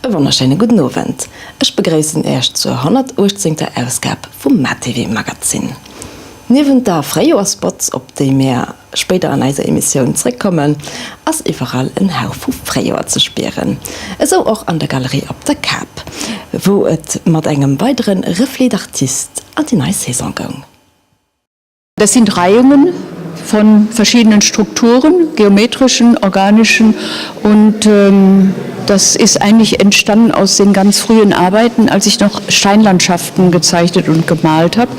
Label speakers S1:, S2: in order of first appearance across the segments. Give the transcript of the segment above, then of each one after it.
S1: E wonnerschéine gudden Owend. Ech begréissen Iech zur 118. Ausgab vum MaTV Magazin. Niewent der Fréijoersbotz, op déi mär spéider an eiser Emissioun zréckkommen, ass iwwerall en Hauch vu Fréijoer ze spieren. Esou och an der Galerie op der Kap, wou et mat engem weidere Reflet d'artiste an déi nei Saison goung.
S2: Das sind Reihungen von verschiedenen Strukturen, geometrischen, organischen und ähm, das ist eigentlich entstanden aus den ganz frühen Arbeiten, als ich noch Steinlandschaften gezeichnet und gemalt habe.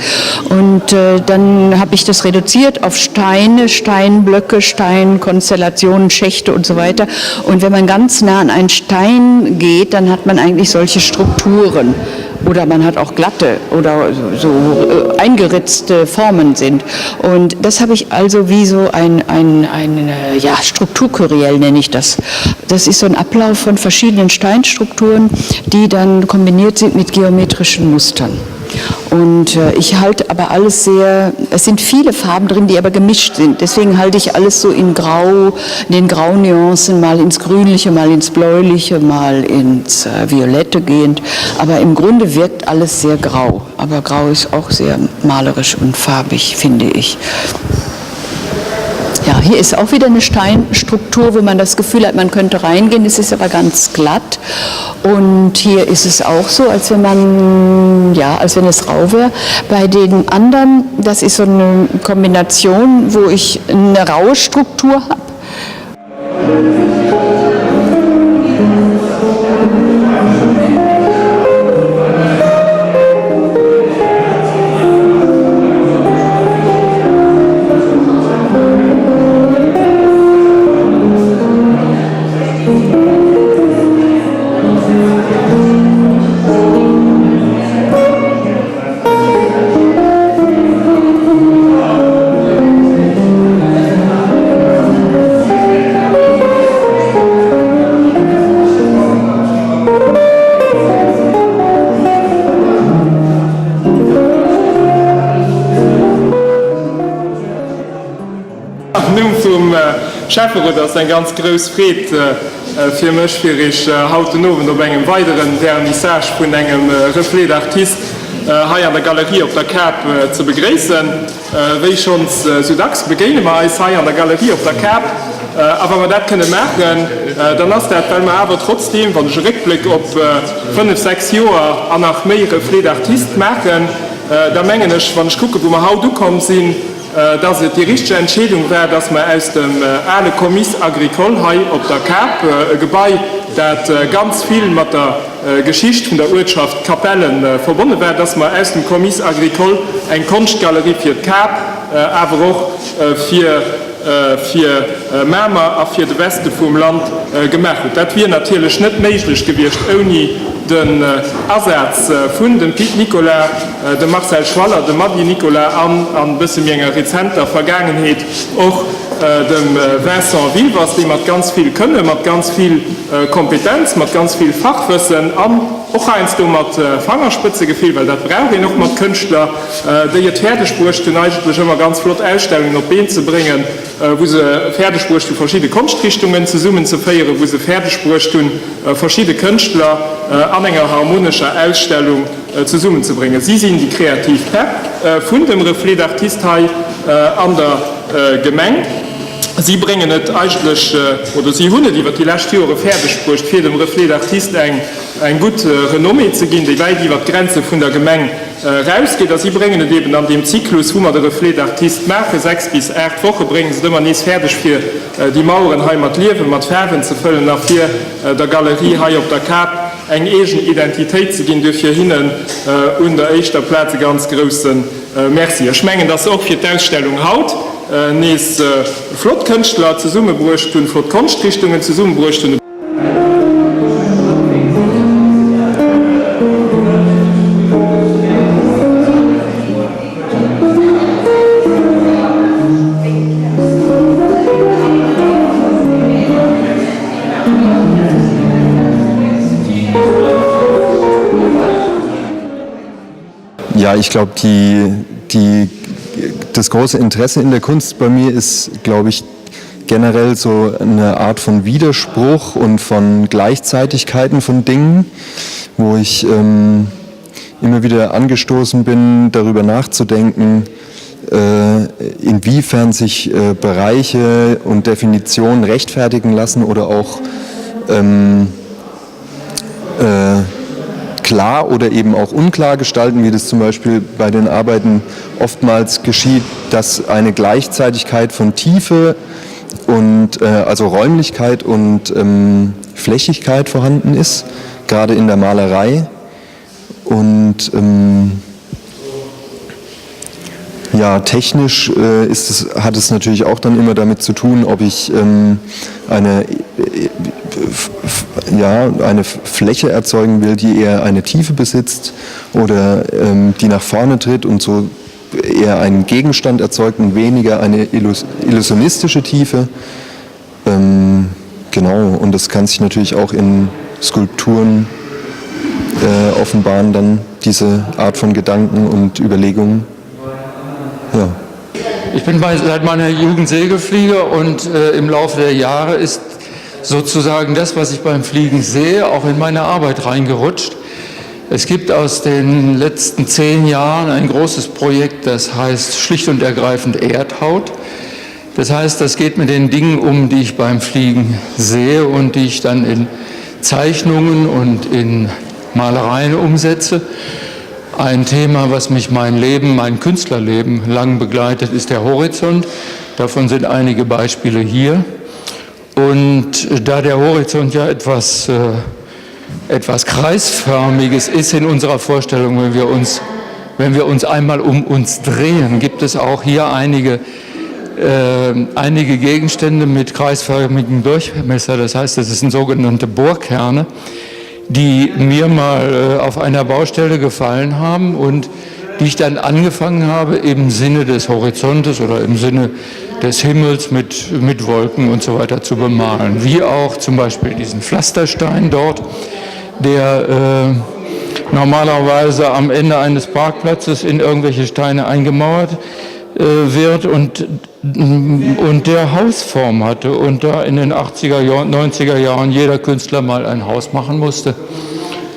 S2: Und äh, dann habe ich das reduziert auf Steine, Steinblöcke, Steinkonstellationen, Schächte und so weiter. Und wenn man ganz nah an einen Stein geht, dann hat man eigentlich solche Strukturen oder man hat auch glatte oder so äh, eingeritzte Formen sind. Und das habe ich also wie so ein, ein, ein äh, ja, Strukturkuriell nenne ich das. Das ist so ein Ablauf von verschiedenen Steinstrukturen, die dann kombiniert sind mit geometrischen Mustern. Und äh, ich halte aber alles sehr, es sind viele Farben drin, die aber gemischt sind. Deswegen halte ich alles so in Grau, in den grauen Nuancen, mal ins Grünliche, mal ins Bläuliche, mal ins äh, Violette gehend. Aber im Grunde wirkt alles sehr grau. Aber grau ist auch sehr malerisch und farbig, finde ich. Ja, hier ist auch wieder eine Steinstruktur, wo man das Gefühl hat, man könnte reingehen. Es ist aber ganz glatt. Und hier ist es auch so, als wenn man ja, als wenn es rau wäre. Bei den anderen, das ist so eine Kombination, wo ich eine raue Struktur habe.
S3: Am Numm vum Schäfferot ass et eng ganz grouss Freed fir mech, fir Iech haut den Owend op engem weideren Vernissage vun engem Reflet d'artiste hei an der Galerie op der Kap ze begréissen. Wéi schonns sou dacks begéine mer eis hei an der Galerie op der Kap. A wa mer dat kënne maachen, dann ass dat, well mer awer trotzdeem, wann ech e Réckbléck op fënnef, sechs Joer an nach méi Reflets d'artistes maachen, da mengen ech, wann ech kucken, wou mer haut ukomm sinn, dass et déi richteg Entscheedung war, dass mer aus dem ale Comice agricole hei op der Kap, e Gebai, dat ganz vill mat der Geschicht vun der Uertschaft Capellen verbonne war, dass mer aus dem Comice agricole eng Konschtgalerie fir d'Kap, awer och fir fir Mamer a fir de Weste vum Land gemaach hunn. Dat wier natierlech net méiglech gewiescht ouni den Asaz vun dem Pit Nicolas, dem Marcel Schwaller, dem Mady Nicolas an, an e bësse méi enger rezenter Vergaangenheet, och dem Vincent Wilwers, déi mat ganz vill Kënne, mat ganz vill Kompetenz, mat ganz vill Fachwëssen an och heiansdo mat Fangerspëtzegefill, well dat brauch een och mat Kënschtler, déi et fäerdeg bruecht hunn, eigentlech ëmmer ganz flott Ausstellungen op d'Been ze bréngen, wou se fäerdeg bruecht hu verschidde Konschtrichtungen zesummenzeféieren, wou se fäerdeg bruecht hunn, verschidde Kënschtler an enger harmonescher Ausstellung zesummenzebréngen. Si sinn déi kreativ Päpp vun dem Reflet d'artistes hei an der Gemeng. Si bréngen et eigentlech, oder si hunn et iwwer déi lescht Jore fäerdeg bruecht, fir dem Reflet d'artistes eng gutt Renommée ze ginn, déi wäit iwwer d'Grenze vun der Gemeng erausgeet. A si bréngen et eben an deem Zyklus, wou mer de Reflet d'artistes maachen, 6 bis 8 Woche, bréngen se et ëmmer nees fäerdeg, fir déi Maueren hei mat Liewen, mat Faarwen ze fëllen a fir der Galerie hei op der Kap eng eegen Identitéit ze ginn. Duerfir hinnen un der éischter Plaz e ganz grousse Merci. Ech mengen, dass se och fir d'Ausstellung haut nees flott Kënschtler zesummebruecht hunn, flott Konschtrichtungen zesummebruecht hunn.
S4: Ja, ich glaube, die, die, das große Interesse in der Kunst bei mir ist, glaube ich,. generell so eine Art von Widerspruch und von Gleichzeitigkeiten von Dingen, wo ich ähm, immer wieder angestoßen bin, darüber nachzudenken, äh, inwiefern sich äh, Bereiche und Definitionen rechtfertigen lassen oder auch ähm, äh, klar oder eben auch unklar gestalten, wie das zum Beispiel bei den Arbeiten oftmals geschieht, dass eine Gleichzeitigkeit von Tiefe und äh, also Räumlichkeit und ähm, Flächigkeit vorhanden ist, gerade in der Malerei. Und ähm, ja, technisch äh, ist es, hat es natürlich auch dann immer damit zu tun, ob ich ähm, eine, äh, ja, eine Fläche erzeugen will, die eher eine Tiefe besitzt oder ähm, die nach vorne tritt und so eher einen Gegenstand erzeugt und weniger eine illus illusionistische Tiefe. Ähm, genau und das kann sich natürlich auch in Skulpturen äh, offenbaren dann diese Art von Gedanken und Überlegungen. Ja.
S5: Ich bin bei, seit meiner Jugend Segelflieger und äh, im Laufe der Jahre ist sozusagen das, was ich beim Fliegen sehe, auch in meine Arbeit reingerutscht. Es gibt aus den letzten zehn Jahren ein großes Projekt, das heißt schlicht und ergreifend Erdhaut. Das heißt, das geht mit den Dingen um, die ich beim Fliegen sehe und die ich dann in Zeichnungen und in Malereien umsetze. Ein Thema, was mich mein Leben, mein Künstlerleben lang begleitet, ist der Horizont. Davon sind einige Beispiele hier. Und da der Horizont ja etwas, äh, etwas Kreisförmiges ist in unserer Vorstellung, wenn wir uns, wenn wir uns einmal um uns drehen, gibt es auch hier einige, äh, einige Gegenstände mit kreisförmigem Durchmesser. Das heißt, das sind sogenannte Bohrkerne, die mir mal äh, auf einer Baustelle gefallen haben und die ich dann angefangen habe, im Sinne des Horizontes oder im Sinne des Himmels mit, mit Wolken und so weiter zu bemalen. Wie auch zum Beispiel diesen Pflasterstein dort, der äh, normalerweise am Ende eines Parkplatzes in irgendwelche Steine eingemauert äh, wird und, und der Hausform hatte und da in den 80er, 90er Jahren jeder Künstler mal ein Haus machen musste,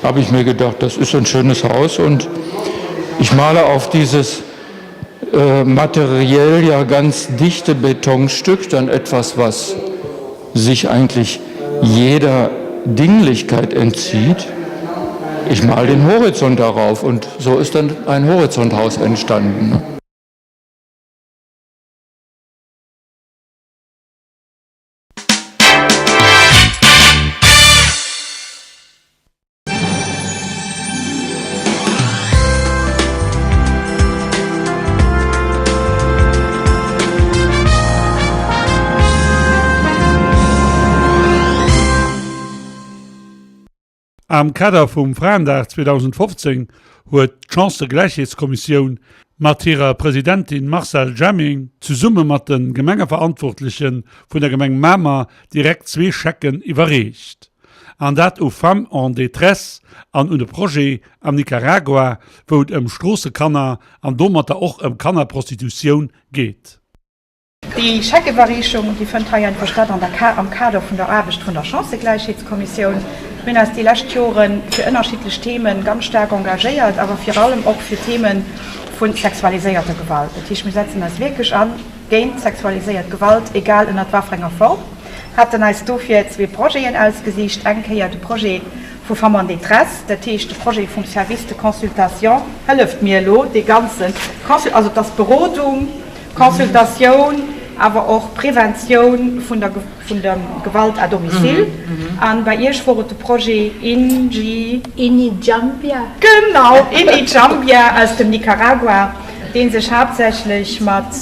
S5: habe ich mir gedacht, das ist ein schönes Haus und ich male auf dieses äh, materiell ja ganz dichte Betonstück dann etwas, was sich eigentlich jeder Dinglichkeit entzieht. Ich mal den Horizont darauf und so ist dann ein Horizonthaus entstanden.
S6: Am Kader vum Fraendag 2015 huet d'Chancëgläichheetskommissioun mat hirer Presidentin Marcelle Jemming zesumme mat de Gemengeverantwortleche vun der Gemeng Mamer direkt zwee Schecken iwwerreecht. An dat u Femmes en détresse an un e Projet am Nicaragua, wou et ëm Stroossekanner an domatter och ëm Kannerprostitutioun geet.
S7: Déi Scheckiwwerreechung, déi fënnt hei einfach statt an der am Kader vun der Aarbecht vun der Chancëgläichheetskommissioun. Mir hunn eis déi lescht Jore fir ënnerschiddlech Themen ganz staark engagéiert, awer vir allem och fir Themen vu sexualiséierter Gewalt. Dat heescht, mir setzen eis wierklech an géint sexualiséiert Gewalt, egal ënnert wat fir enger Form. Haten eis dofir zwee Projeten ausgesicht, eng Kéier de Projet vu Femmes en détresse, dat heescht de Projet vum Service de consultation, hëlleft mir elo dee ganzen, also et ass Berodung, Consultatioun, awer och Preventioun vun der vun der Gewalt à domicile. An bei Iech wor et de Projet Inji.
S8: Inijambia.
S7: Genau, Inijambia aus dem Nicaragua, dee sech haaptsächlech mat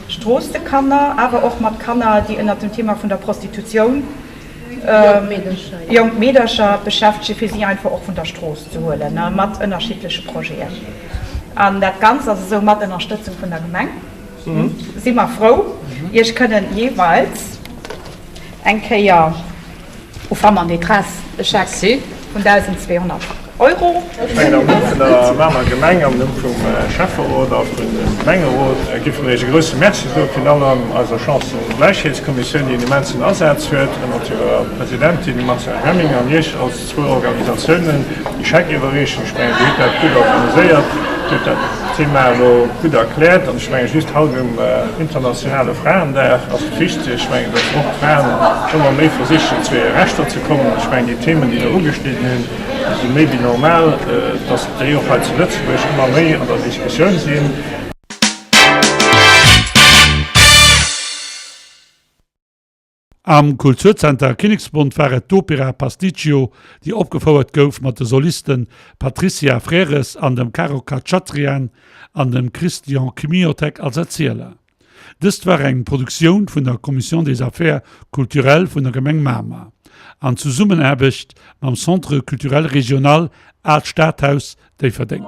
S7: Stroossekanner, awer och mat Kanner, déi ënnert dem Thema vun der Prostitutioun, jonk Meedercher, beschäftegen, fir si einfach och vun der Strooss ze huelen, mat ënnerschiddleche Projeten. An dat Ganzt ass esou mat Ënnerstëtzung vun der Gemeng. Si mer frou, Iech kënnen jeeweils eng Kéier u Femmes en détresse e Scheck vun 1.200. Euro.
S3: Ech mengen am Numm vun der Mamer Gemeng, am Numm vum Schäfferot a vun dem Gemengerot géife mir Iech e grouse Merci soen, virun allem eiser Chancëgläichheetskommissioun, déi en immensen Asaz huet, ënnert hirer Presidentin Marcel Hemming, an Iech als zwou Organisatiounen, déi Scheck iwwerreechen. Ech mengen, Dir hutt dat gutt organiséiert, Dir hutt dat Thema elo gutt erkläert an ech mengen, just haut um internationale Fraendag ass et wichteg, ech mengen, datt och d'Fraen ëmmer méi versichen, zu hire Rechter ze kommen. Ech mengen, déi Themen, déi Der ugeschnidden hunn, Si méi wéi normal, datt déi och hei zu Lëtzebuerg ëmmer méi an der Diskussioun sinn.
S6: Am Kulturzenter Kinneksbond war et d'Opera Pasticcio, déi opgefouert gouf mat de Soliste Patricia Freres an dem Karo Khachatryan an dem Christian Kmiotek als Erzieler. Dëst war eng Produktioun vun der Commission des Affaires culturelles vun der Gemeng Mamer an Zesummenaarbecht mam Centre culturel régional Aalt Stadhaus Déifferdeng.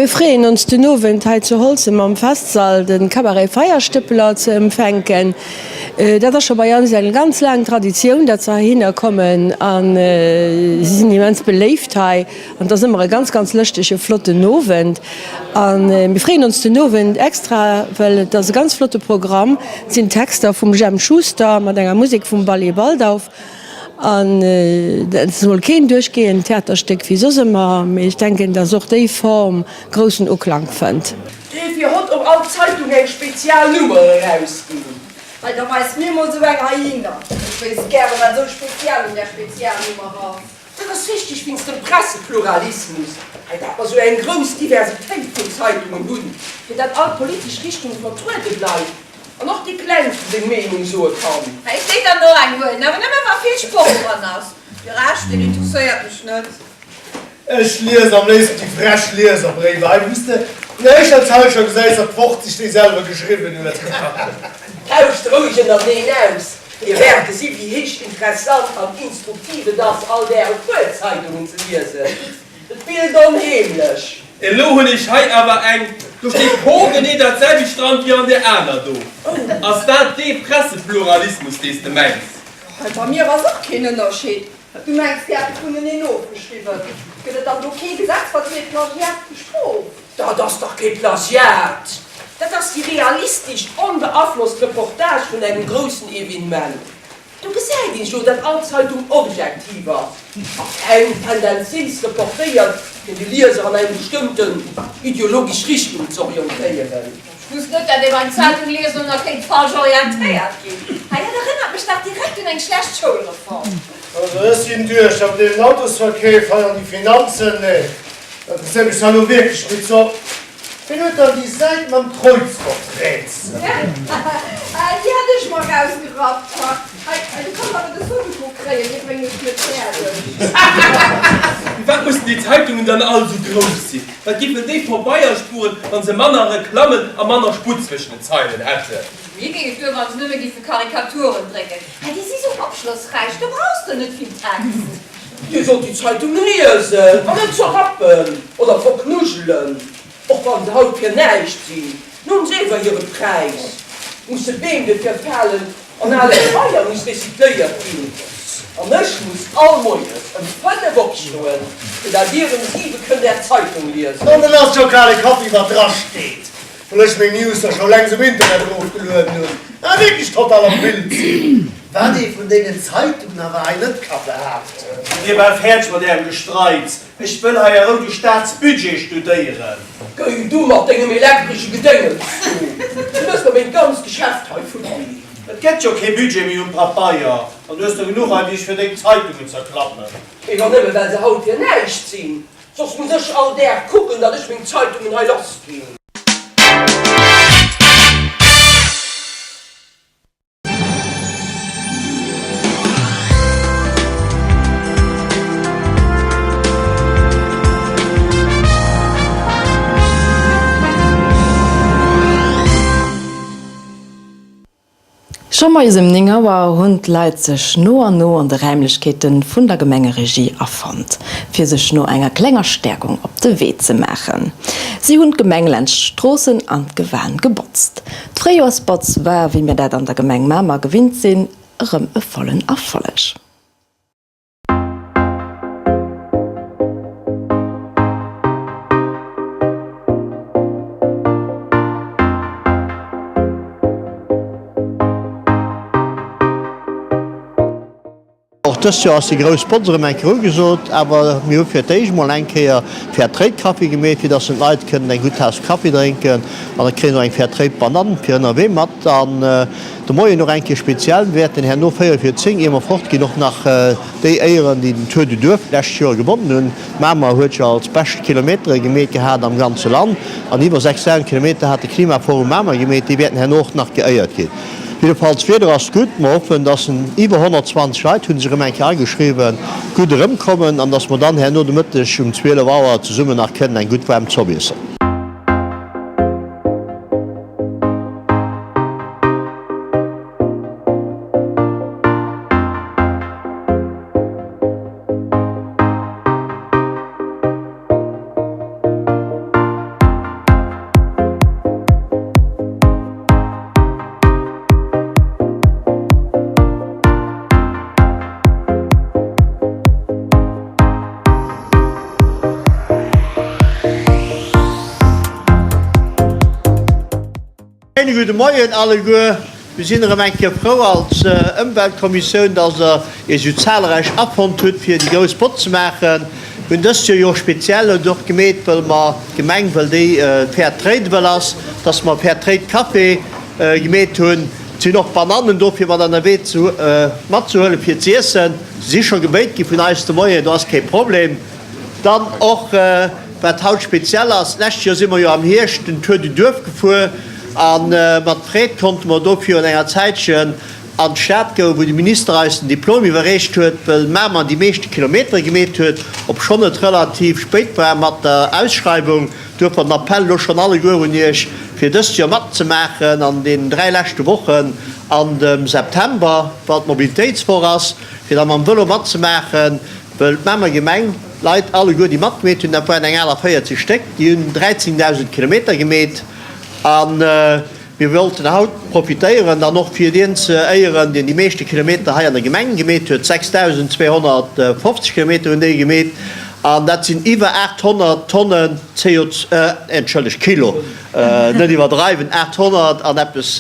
S8: Mir freeën ons den Owend hei zu Holzem am Festsall de Cabaret Feierstëppeler ze empfänken. Dat ass scho bei eis eng ganz laang Traditioun, dat se heihinner kommen a si sinn immens beléift hei an et ass ëmmer e ganz, ganz lëschtege flotten Owend. A mir freeën ons den Owend extra, well et ass e ganz flotte Programm. Et sinn Texter vum Jemp Schuster mat enger Musek vum Ballet Waldauf. An dat ass emol keen duerchgehend Theaterstéck wéi soss ëmmer, mee ech denken, dass och déi Form groussen Uklank fënnt.
S9: Duerfir hott och all Zeitung eng spezial Nummer erausginn.
S10: Hei, da weis mir mol sou eng heihinner. Ech wéisst gären, wat sou spezial un där Spezialnummer ass.
S9: Dat ass wichteg wéinst dem Pressepluralismus, hei dat mer sou eng grouss Diversitéit vun Zeitungen hunn, fir dat all politesch Richtung vertruede bleift. An och dee Klengste seng Meenung soe kann.
S10: Ech géing der och eng huelen, awer nëmme wa vill Sport dran ass. De Rescht, deen interesséiert mech net.
S11: Ech liesen am léifsten déi frech Lieserbréiwer hei, wou s de un der éischter Zeil scho gesäis, datt d'Wort sech déi selwer geschriwwen huet.
S9: Tauscht roueg ënnerteneen aus, dir wäert gesi wéi héich interessant an instruktiv et ass, all Dag e puer Zeitungen ze liesen. Et bilt onheemlech.
S12: Elo hunn ech hei awer eng, do steet hoergenee dat selwecht dran wéi an där aner do. Ass dat dee Pressepluralismus, dee s de mengs?
S10: Hei bei mir ass och keen Ënnerscheed. Du mengs, déi hätte vuneneen ofgeschriwwen? Gëtt et dann do kee Gesetz, wat esou ee Plagiat bestrooft?
S9: Dat ass dach kee Plagiat! Dat ass déi realistesch, onbeaflosst Reportage vun engem groussen Evenement. Do gesäit een jo, dat all Zeitung objektiv ass a keng tendenziéis reportéiert, fir de Lieser an eng bestëmmten ideologesch Richtung z'orientéieren.
S10: Ech wusst net, dat ee beim Zeitung liesen och nach kéint falsch orientéiert ginn. Hei, dat erënnert mech dach direkt un eng schlecht Schoulreform.
S11: Also ech sinn duerch, dat mat deenen Autosverkeef hei an déi Finanzen, nee, dat interesséiert mech da elo wierklech nit. So, Wien huet dann déi Säit mam Kreuzworträtsel?
S10: Déi hat ech mer erausgerappt. Hei, du kanns awer de Sudoku kréien, dee bréngen ech net fäerdeg.
S12: Firwat mussen déi Zeitungen dann all esou grouss sinn? Wat giffen déi Pabeier spueren, wann se manner Reklammen a manner Sputt zwëschen den Zeilen hätten?
S10: Mir géing et duer, wann se nëmme giffe Karikaturen drécken. Hei, déi si sou opschlossräich, do brauchs de net vill Text.
S9: Dir sollt déi Zeitung liesen an net zerrappen oder verknujelen, och wann se haut fir näischt sinn. Nun sewer hire Präis, musse Beem dofir falen an ale Gebaier muss recycléiert ginn. An ech muss all Moies ëm 5 opstoen, fir dat dir ëm 7 kënnt är Zeitung liesen.
S11: An en ass jo kale Kaffi wat dra steet, well ech meng News da scho längst um Internet erofgelueden hunn. Awer wierklech total am Bild sinn. Wat ee vun deenen Zeitungen awer hei net ka behaapten.
S13: Sidd Dir bal fäerdeg mat Ärem Gestreits? Ech wëll hei a Rou de Staatsbudget studéieren.
S9: Géi du mat dengem elektresche Gedéngens do! Du méchs mer meng ganz Geschäft hei futti.
S13: Et gëtt jo kee Budget méi um Papeier, an du hues der genuch hei dech fir deng Zeitungen z'erklappen.
S9: Ewer nëmme well se haut fir näischt sinn, soss muss ech all Dag kucken, datt ech meng Zeitungen hei lass ginn.
S1: Scho moies ëm 9 Auer hunn d'Leit sech no an no an de Räimlechkeete vun der Gemengeregie afonnt, fir sech no enger klenger Stäerkung op de Wee ze maachen. Si hunn d'Gemeng laanscht d'Stroossen an d'Gewan gebotzt. D'Fréijoersbotz war, wéi mir dat an der Gemeng Mamer gewinnt sinn, erëm e vollen Erfolleg.
S14: Och dëst Joer ass déi grouss Botz erëm eng Kéier ugesot, awer mir hu fir d'éischt mol eng Kéier Fair Trade Kaffi gemeet, fir dass den d'Leit kënnen eng gutt Taass Kaffi drénken an da kréien se och eng Fair Trade Banann fir ënnerwee mat. An de Moien och eng Kéier speziell, mir wäerten herno 4 vir 10, ier mer fort ginn, och nach déi éieren, déi den Tour du Duerf d'lescht Joer gewonnen hunn. Mamer huet jo als bescht Kilometere gemeet gehat am ganze Land an iwwer 6.000 Kilometer hat de Klimaforum Mamer gemeet. Déi wäerten herno och nach geéiert ginn. Jiddefalls, d'Wieder ass gutt. Mer hoffen, dass en iwwer 120 Leit, hu sech erëm eng Kéier ageschriwwen, gutt erëmkommen an dass mer dann herno de Mëtteg um 12 Auer zesummen nach kënnen eng gutt waarm Zopp iessen. Schéine gudde Moien alleguer. Mir sinn erëm eng Kéier frou als Ëmweltkommissioun, dass Der Iech esou zahlreich afonnt hutt, fir déi grouss Botz ze maachen. Mir hunn dëst Joer jo och speziell et och gemeet, wëll mer d'Gemeng, wëll déi Fair Trade wëll ass, dass mer Fair Trade Café gemeet hunn. Et sinn och Banannen do fir mat ënnerwee ze matzehuelen fir z'iessen. Se si scho gebéit gi vun eis de Moien, do ass kee Problem. Dann och wat haut speziell ass, d'lescht Joer si mer jo am Hierscht den Tour du Duerf gefuer a mat Freed konnte mer do virun enger Zäitchen an d'Stad goen, wou de Minister eis den Diplom iwwerreecht huet, wëll Mamer déi meeschte Kilometere gemeet huet, obschonn et relativ spéit war mat der Ausschreiwung. Duerfir den Appell elo schonn alleguer un Iech, fir dëst Joer matzemaachen an deenen 3 leschte Wochen an dem September, wann d'Mobilitéitswoch ass, fir da mam Vëlo matzemaachen, wëll d'Mamer Gemeng, d'Leit alleguer, déi matgemeet hunn, dat waren eng 48 Stéck, déi hunn 13.000 Kilometer gemeet. A mir wollten haut profitéieren dann och fir deen ze éieren, deen déi meeschte Kilometer hei an der Gemeng gemeet huet, 6.250 Kilometer hunn déi gemeet an dat sinn iwwer 800 Tonnen CO, entschëllegt, Kilo, net iwwerdreiwen, 800 an eppes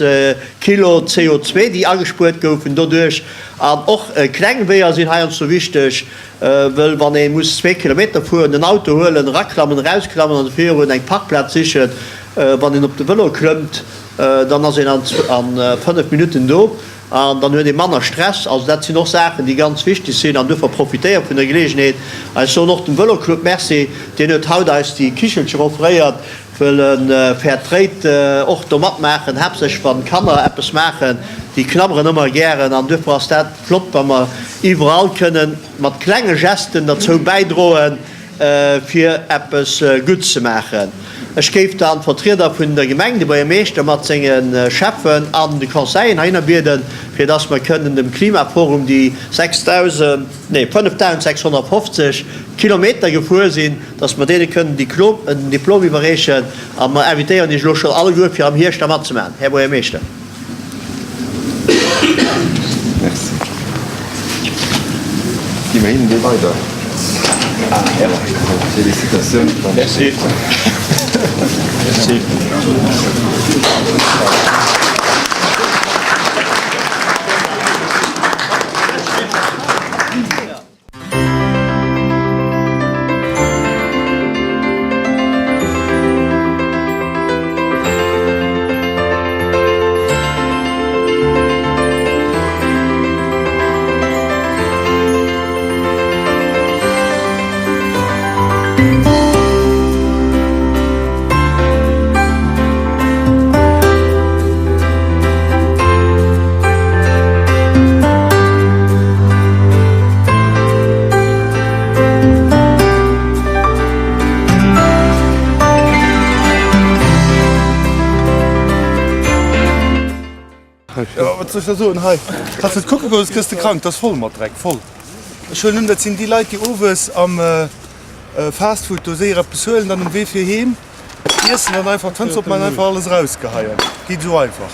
S14: Kilo CO2, déi agespuert goufen doduerch. An och kleng Weeër sinn heiansdo wichteg. Wëll wann ee muss zwee Kilometer fueren, den Auto huelen, eraklammen, erausklammen an virun eng Parkplaz sichen, wann een op de Vëlo klëmmt, dann ass een a 5 Minutten do an dann huet ee manner Stress. Also dat sinn och Saachen, déi ganz wichteg sinn an duerfir profitéiere vun der Geleegenheet. Ech soen och dem Vëloclub Merci, deen huet haut eis déi Kichelcher offréiert, wëll e Fair Trade och do matmaachen, haaptsächlech wann d'Kanner eppes maachen, déi knabberen ëmmer gären an duerfir ass dat flott, wa mer iwwerall kënnen mat klenge Gesten derzou bäidroen, fir eppes Gutts ze maachen. Ech géif dann d'Vertrieder vun der Gemeng, de Buergermeeschter mat senge Schäffen an de Conseillen heihinner bieden, fir dass mer kënnen dem Klimaforum, déi 6.000, nee 5.650 Kilometer gefuer sinn, dass mer deene kënnen den Diplom iwwerreechen. A mer invitéieren Iech elo schonn alleguer, fir am Hierscht da matzemaachen, Här Buergermeeschter.
S4: Merci. Gi mer hinnen dee weider. Félicitatiouns.
S3: Merci. Merci.
S15: Jo, wat soll ech der soen? Hei, kanns net kucke goen, soss gëss de krank. Dat ass voll mat Dreck, voll. Ech huelen un, dat sinn déi Leit, déi owes am Fastfood do séier eppes huelen, dann um Wee fir heem iessen an einfach d'Fënster opmaachen an einfach alles erausgeheien. Geet esou einfach.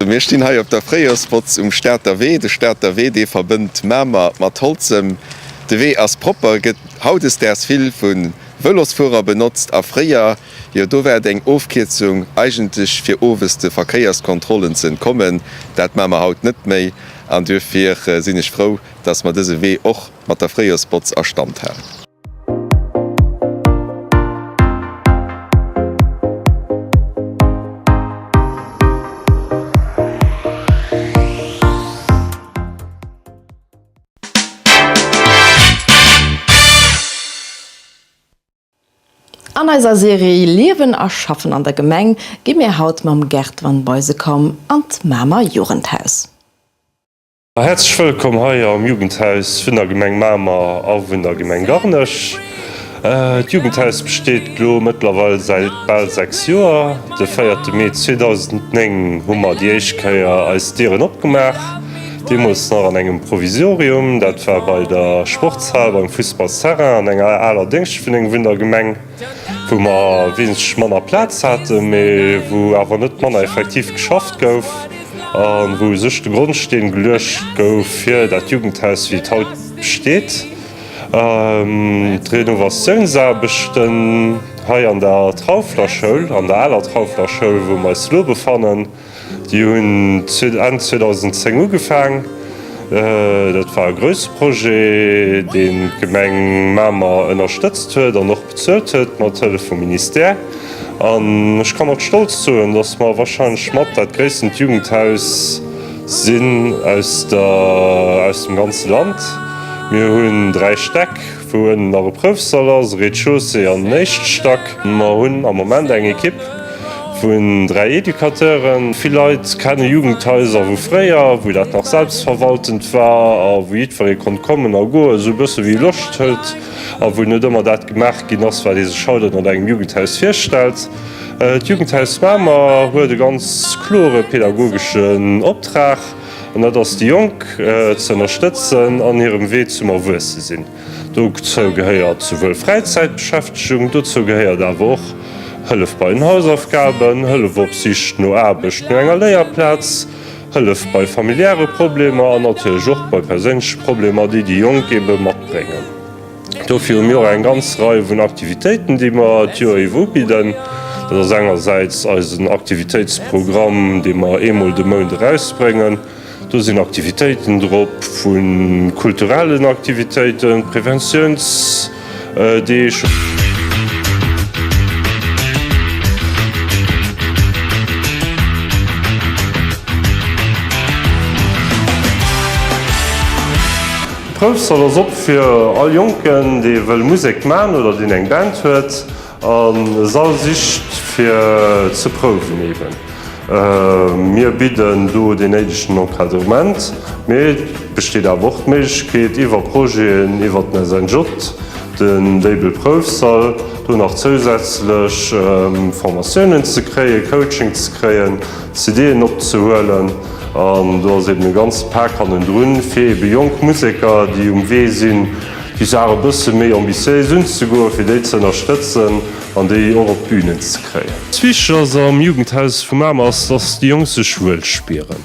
S16: Mir stinn hei op der Fréijoerspotz um Stater Wee. De Stater Wee, dee verbënnt Mamer mat Holzem. De Wee ass propper, gëtt hautdesdaags vill vu Vëlosfuerer benotzt a fréier, jo do war et eng Ofkierzung eigentlech fir owes de Verkéierskontrollen ze entkommen. Dat maache mer haut net méi an duerfir sinn ech frou, dass mer dëse Wee och mat der Fréijoerspotz a Stand halen.
S1: An eiser Serie Liewen a Schaffen an der Gemeng gi mir haut mam Gert van Beusekom an d'Mamer Jugendhaus.
S17: Häerzlech wëllkomm hei am Jugendhaus vun der Gemeng Mamer a vun der Gemeng Garnech. D'Jugendhaus besteet lo mëttlerweil säit bal 6 Joer. De véierte Mee 2009 hu mer déi éischt Kéier eis Dieren opgemaach, deemools nach an engem Provisorium. Dat war bei der Sportshal beim Fussballsterrain an enger aler Déngschtwunneng vun der Gemeng. wou mer wesentlech manner Plaz haten, mee wou awer net manner effektiv geschafft gouf a wou u sech de Grondsteen geluecht gouf fir dat Jugendhaus, wéi et haut besteet. D'Renovatiounsaarbechten hei an der Trauffler Schoul, an der aler Trauffler Schoul, wou mer eis elo befannen, Déi hunn Enn 2010 ugefaang. Dat war e grousse Projet, deen d'Gemeng Mamer ënnerstëtzt huet an och bezuelt huet mat Hëllef vum Ministère. An ech ka mat Stolz soen, datt mer warscheinlech mat dat gréissent Jugendhaus sinn aus der, aus dem ganze Land. Mir hunn 3 Stäck, wou ënnen nach e Proufsall ass, e Rez-de-chaussée an en éischte Stack. Mer hunn am Moment eng Ekipp vun 3 Educateuren. Vill Leit kenne Jugendhaiser vu fréier, wou dat nach selbstverwaltend war a wou jiddweree konnt kommen a goen, esou e bësse wéi e Loscht huet a wou net ëmmer dat gemaach ginn ass, wat ee sech haut ënnert engem Jugendhaus virstellt. D'Jugendhaus Mamer huet e ganz klore pedagogeschen Optrag an dat ass déi Jonk ze ënnerstëtzen an hirem Wee zum Erwuessesinn. Dozou gehéiert souwuel Fräizäitbeschäftegung, dozou gehéiert awer och Hëllef bei den Hausaufgaben, Hëllef op Sich no Aarbecht, no enger Léierplaz, Hëllef bei familiäre Problemer an natierlech och bei perséinleche Problemer, déi déi Jonk ebe matbréngen. Dofir hu mir och eng ganz Rei vun Aktivitéiten, déi mer d'Joer iwwer ubidden. Dat ass engersäits eisen Aktivitéitsprogramm, dee mer eemol de Mount erausbréngen. Do sinn Aktivitéiten drop, vu kulturellen Aktivitéiten, Preventiounsdeeg. D'Proufsall ass op fir all Jonken, dee wëll Musek man oder deen eng Band huet. An e Sall sicht fir ze prouwen eben. Mir bidden do deen néidegen Encadrement, mee et besteet awer och d'Méiglechkeet iwwer Projeten iwwer den SNJ, den Label Proufsall, do nach zousätzlech Formatiounen ze kréien, Coaching ze kréien, CDen opzehuelen. An do ass eben e ganze Pak hannendrun, fir ebe jonk Museker, déi um Wee sinn, déi Saach e bësse méi ambitiéis unzegoen, fir déi ze ënnerstëtzen an déi och op d'Bünen ze kréien. Wichteg ass am Jugendhaus vu Mamer ass, dass déi Jonk sech wuel spieren,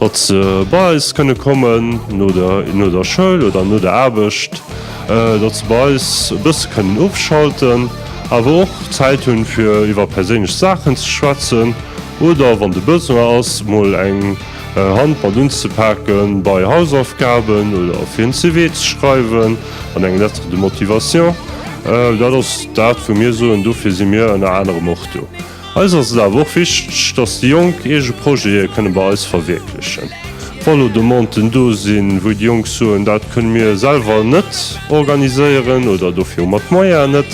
S17: datt se bei eis kënne kommen no der no der Schoul oder no der Aarbecht, datt se bei eis e bësse kënnen ofschalten, awer och Zäit hunn, fir iwwer perséinlech Saachen ze schwätzen oder, wann de Besoin ass, mol eng Hand mat unzepaken bei Hausaufgaben oder fir en CV ze schreiwen an eng Lettre de motivation. Dat ass dat, wou mir soen, dofir si mir ënner anerem och do. Eis ass et awer och wichteg, dass déi Jonk eege Projete kënne bei eis verwierklechen. Wa lo Demanden do sinn, wou déi Jonk soen, dat kënne mir selwer net organiséieren oder dofir hu mer d'Moyenen net,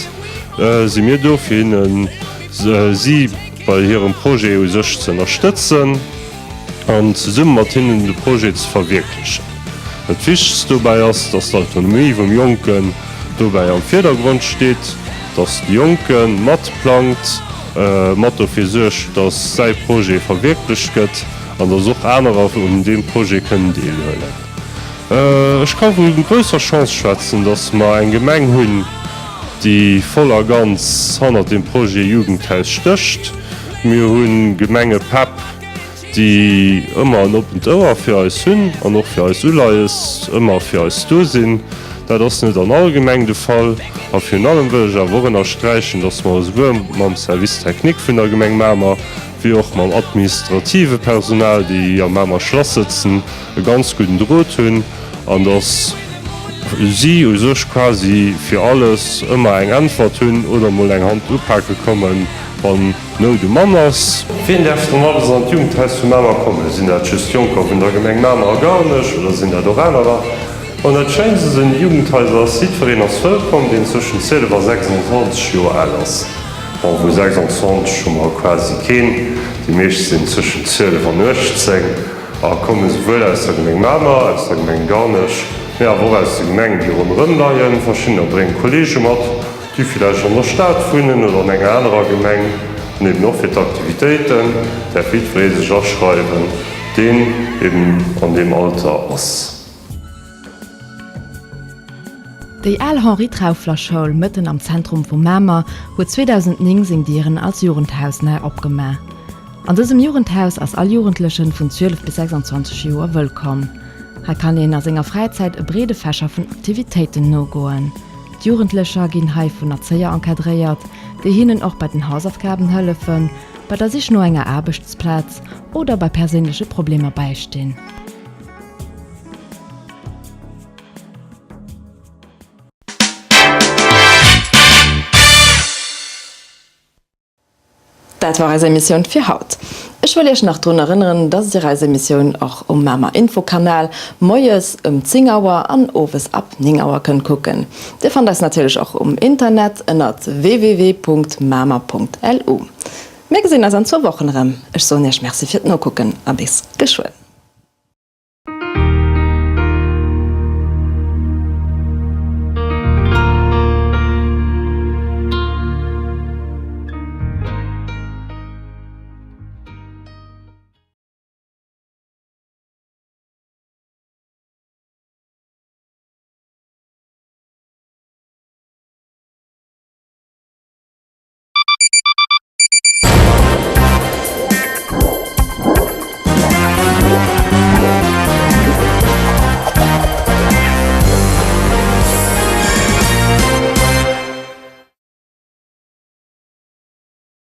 S17: si mir do fir hinnen. si bei hirem Projet u sech ze ënnerstëtzen an zesumme mat hinnen de Projet ze verwierklechen. Dat Wichtegst dobäi ass, dass d'Autonomie vum Jonken dobäi am Virdergrond steet, dass de Jonke matplangt, mat dofir suergt, dass säi Projet verwierklecht gëtt an dass och anerer un deem Projet kënnen deelhuelen. Ech ka vu grousser Chance schwätzen, dass mer eng Gemeng hunn, déi voll a ganz hannert dem Projet Jugendhaus stécht. Mir hu Gemengepäpp, déi ëmmer en oppent Ouer fir eis hunn an och fir eis Uleies ëmmer fir eis do sinn. Dat ass net an all Gemeng de Fall. A virun allem wëll ech awer och ënnersträichen, dass mer esouwuel mam Service technique vun der Gemeng Mamer wéi och mam administrative Personal, déi am Mamer Schlass sëtzen, e ganz gudden Drot hunn an dass si u sech quasi fir alles ëmmer eng Äntwert hunn oder mol eng Hand upake kommen, wann Nout um Mann ass. Wien däerf dann alles an d'Jugendhaus vu Mamer kommen? Sinn dat just Jonker vun der Gemeng Mamer a Garnech oder sinn dat och anerer? An dat Schéinst un de Jugendhaiser ass, jiddwereen ass wëllkomm, deen zwëschen 12 a 26 Joer al ass. Bon, vu 26 hu mer quasi keen, déi meescht sinn zwëschen 12 an 18 a komme souwuel aus der Gemeng Mamer, aus der Gemeng Garnech, mee awer och aus de Gemengen, déi ronderëm leien. Verschiddener bréngen Kollege mat. déi villäicht an der Stad wunnen oder an enger anerer Gemeng, an eben och fir d'Aktivitéiten däerf jiddweree sech aschreiwen, deen eben an deem Alter ass.
S1: Déi al Henri Trauffler Schoul mëtten am Zentrum vu Mamer huet 2009 seng Dieren als Jugendhaus nei opgemaach. An dësem Jugendhaus ass all Jugendlechen vun 12 bis 26 Joer wëllkomm. Hei kann een a senger Fräizäit e breede Fächer vun Aktivitéiten nogoen. D'Jugendlecher ginn hei vun Erzéier encadréiert, déi hinnen och bei den Hausaufgaben hëllefen, bei der Sich no enger Aarbechtsplaz oder bei perséinleche Problemer bäistinn. Dat war eis Emissioun fir haut. Ech wëll Iech nach drun erënneren, dass Dir eis Emissioun och um Mamer Infokanal moies ëm 10 Auer an owes ab 9 Auer kënnt kucken. Dir fannt eis natierlech och um Internet ënnert www.mamer.lu. Mir gesinn eis an zwou Wochen erëm. Ech soen Iech Merci fir d'Nokucken a bis geschwënn.